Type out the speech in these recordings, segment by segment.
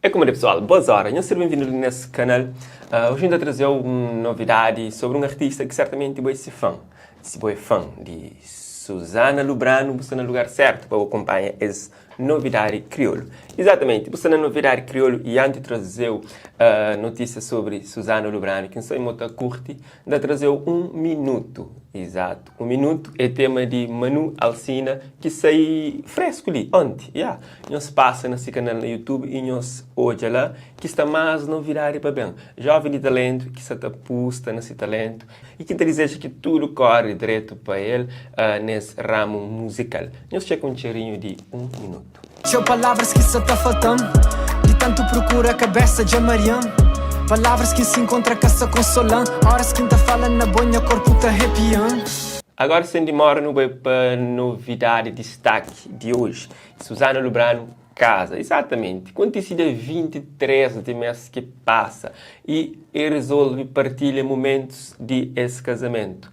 É kuma di pessoal, boas horas, nhos ser bem-vindo li nesse canal. Hoje N ta traze-u un novidadi sobri un artista ki sertamenti bo é se fã. Si bo é fã di Suzana Lubrano, bu sta na lugar sertu pa bu kunpanha es novidadi kriolu. Izatamenti, bu sta na novidadi kriolu i anti traze-u notísia sobri Suzana Lubrano ki N sabe ma bu ta kurti, N ta traze-u un minutu. Izatu. Un minutu é tema di Manu Alcina ki sai fresku li onti. Ya, nhos pasa na si kanal na YouTube i nhos odja la ki sta más novidadi pa ben. Joven di talentu ki sa ta pusta na si talentu i ki ta dizeja ki tudu kori dretu pa el nes ramu muzikal. Nhos txeka un txerinhu di un minutu. Txeu palavras ki sa ta falta-m Di tantu prokura kabesa dja maria-m Palavras ki N si nkontra ka sa konsola-m Óras ki N ta fala na bo nha korpu ta arrepia-m. Agora sen dimora nu bai pa novidadi distaki di oji, Suzana Lubrano kaza. Izatamenti, kontisi dia 23 di mes ki pasa i e rizolvi partilha mumentus di es kazamentu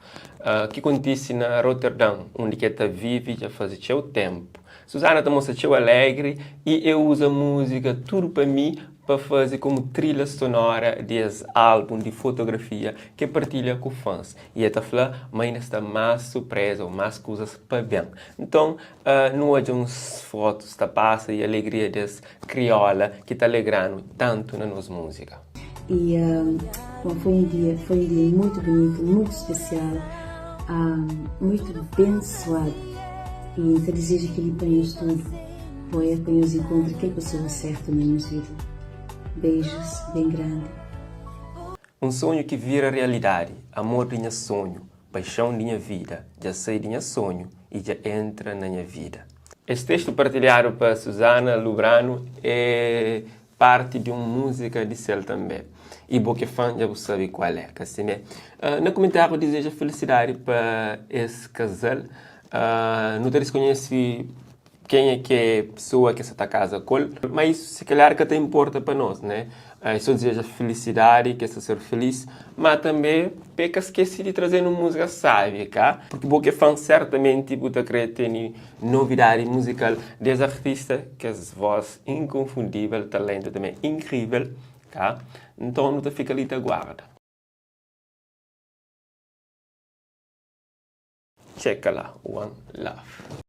ki kontisi na Rotterdam, undi ki e ta vivi dja fazi txeu tenpu. Suzana ta mostra txeu alegri i e uza múzika Tudu Pa Mi pa faze komu trilha sonora di es álbun di fotografia ki e partilha ku fãs. I e ta fla ma inda sta más surpreza ô más kuzas pa ben. Nton, nu odja uns fotus ta pasa i alegria des kriola ki ta alegra-nu tantu na nos múzika. E bom, foi um dia, foi um dia muito bonito, muito especial, muito abençoado. E N ta deseja kel-li pa nhos tudu, pa pa nhos enkontra kel pessoa sertu na nhos vida. Beijos bem grandi. Un sonhu ki vira realidadi, amor di nha sonhu, paixon di nha vida, dja sai di nha sonhu i dja entra na nha vida. Es testu partilhadu pa Suzana Lubrano é parti di un múzika di sel tanbê. I bo ki é fan dja bu sabe kual é, ka simé? Na kumentáriu dizeja felisidadi pa es kazal. Nu ta diskonhese kenha ki é pesoa ki sa ta kaza ku el, ma isu si kalhar ka ta inporta pa nos, né? É so dizeja felisidadi, ki es ta ser felis, ma tanbê pa e ka skese di traze-nu múzika sábi, ka? Purki bo ki é fan sertamenti bu ta krê tene novidadi muzikal di es artista, kes vós inkonfundível, talentu tanbê inkrível, ka? Nton nu ta fika li ta guarda. Txeka la, one love.